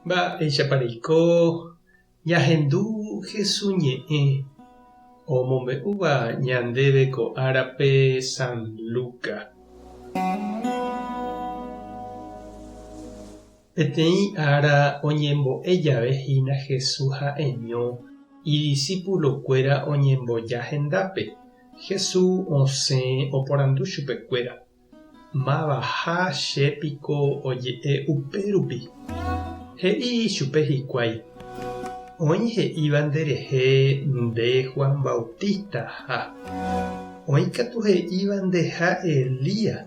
Mba'éichapa reiko ñahendu Hesu ñe'ẽ omombe'úva ñandéve ko árape San Luca. Peteĩ ára oñembo'e jave hína Hesu ha'eño idisípulokuéra oñemboja hendápe, Hesu osẽ oporandu chupekuéra. Mavaha che piko oje'e upérupi? He'i ichupe hikuái, Oĩ he'íva nderehe nde Juan Bautista ha. Oĩ katu he'íva ndeha Elías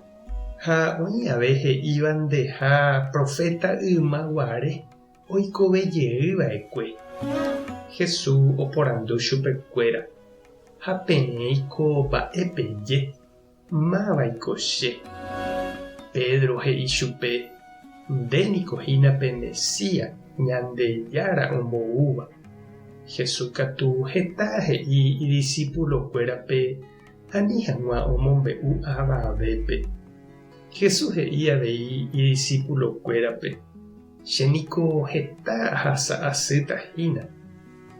ha oĩ ave he'íva ndeha proféta yma guare oikove jey va'ekue. Jesús oporandu chupekuéra, Ha peẽiko mba'e peje? Mávaiko che? Pedro he'i chupe, Nde niko hína pe Mesías, Ñandejára omboúva. Jesús katu heta he'i idisipulokuérape ani hag̃ua omombe'u avavépe. Jesús he'i avei idisipulokuérape, Che niko heta ahasa asýta hína,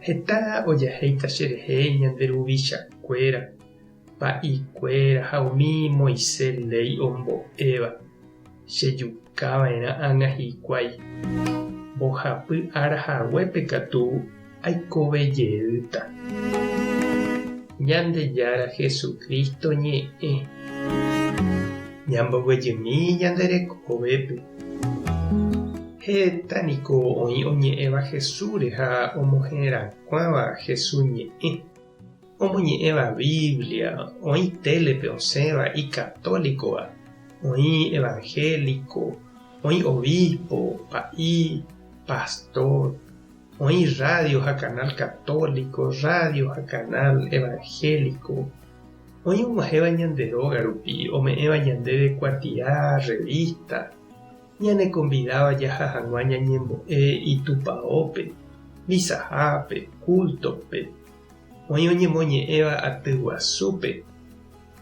heta ojahéita cherehe ñande ruvichakuéra. Pa'ikuéra ha umi Moisés léi ombo'éva, chejukava'erã ág̃a hikuái. Mbohapy ára haguépe katu aikove jeýta. Ñandejára Jesucristo ñe'ẽ. Ñamboguejymi ñande rekovépe. Heta niko oĩ oñe'ẽva Jesúsre ha omoherakuãva Jesús ñe'ẽ. Omoñe'ẽva Biblia, oĩ télepe osẽva ikatólikova, oĩ evangélico, oĩ obispo, pa'i, pastor, oĩ radio ha canal católico, radio ha canal evangélico, oĩ og̃uahẽva ñande róga rupi, ome'ẽva ñandéve kuatia, revista, ñanekonvidáva jaha hag̃ua ñañembo'e itupaópe, misahápe, culto-pe. Oĩ oñemoñe'ẽva aty guasúpe,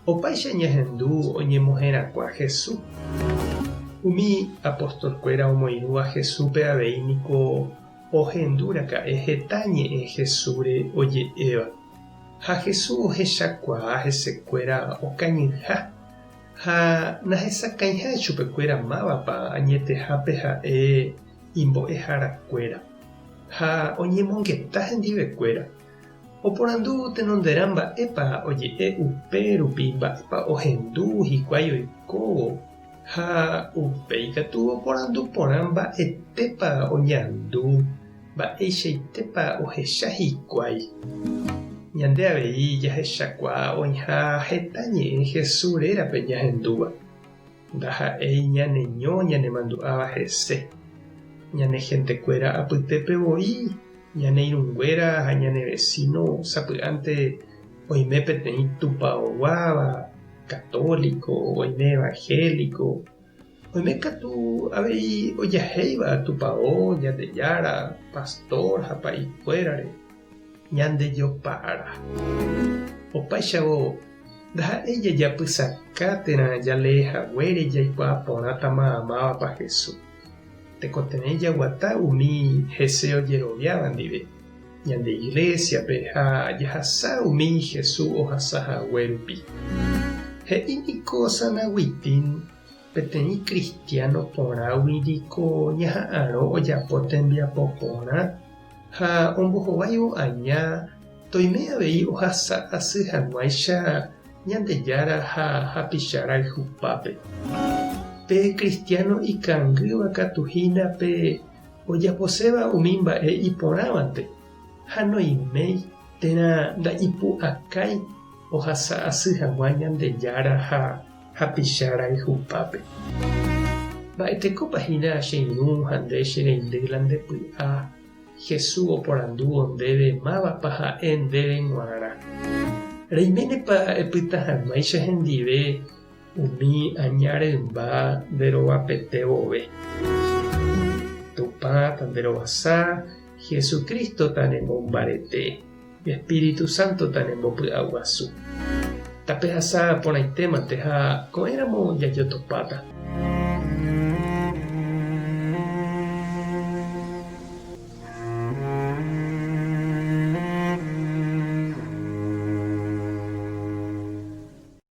opáicha ñahendu oñemoherakuã Jesús. Umi apostolkuéra omoirũva Jesúspe avei niko ohendu raka'e heta ñe'ẽ Jesúsre oje'éva. Ha Jesús ohechakuaa hesekuéra okañyha ha nahesakãiha chupekuéra mávapa añetehápe ha'e imbo'eharakuéra. Ha oñemongeta hendivekuéra. Oporandu tenonderã mba'épa oje'e upe rupi mba'épa ohendu hikuái oikóvo, ha upéi katu oporandu porã mba'etépa oñandu, mba'eichaitépa ohecha hikuái. Ñande avei jahechakuaa oĩha heta ñe'ẽ Jesús rérape ñahendúva. Ndaha'éi ñaneño ñanemandu'áva hese. Ñane hentekuéra apytépe voi, ñane irũnguéra ha ñane vesíno sapy'ánte oime peteĩ tupaoguáva, católico, oime evangélico, oime katu avei ojahéiva tupao, Ñandejára, pastor ha pa'ikuérare. Ñandejopara. Opáichavo Ndaha'éi jajapysaka térã jalee haguére jaikuaa porãtama mávapa Jesús. Tekotevẽ jaguata umi hese ojeroviáva ndive, ñande iglésiape ha jahasa umi Jesús ohasa hague rupi. He'i niko San Agustín peteĩ kristiáno porãgui niko ñaha'arõ ojapo tembiapo porã ha ombohováivo aña Toime avei ohasa asy hag̃uáicha Ñandejára ha hapicha rayhupápe. Pe kristiáno ikangýva katu hína pe ojaposéva umi mba'e iporãvante ha noiméi térã nda'ipu'akái ohasa asy hag̃ua Ñandejára ha hapicha rayhupápe. Mba'etekópa hína che irũ ha nde che reindy la nde py'a Jesús oporandúvo ndéve mávapa ha'e ndéve g̃uarã. Reiménepa epyta hag̃uáicha hendive umi aña rymba nde rovapete vove. Tupã tanderovasa, Jesucristo tanemombarete, Espíritu Santo tanembopy'aguasu. Tapehasa porãitémante ha ko'ẽramo jajotopáta.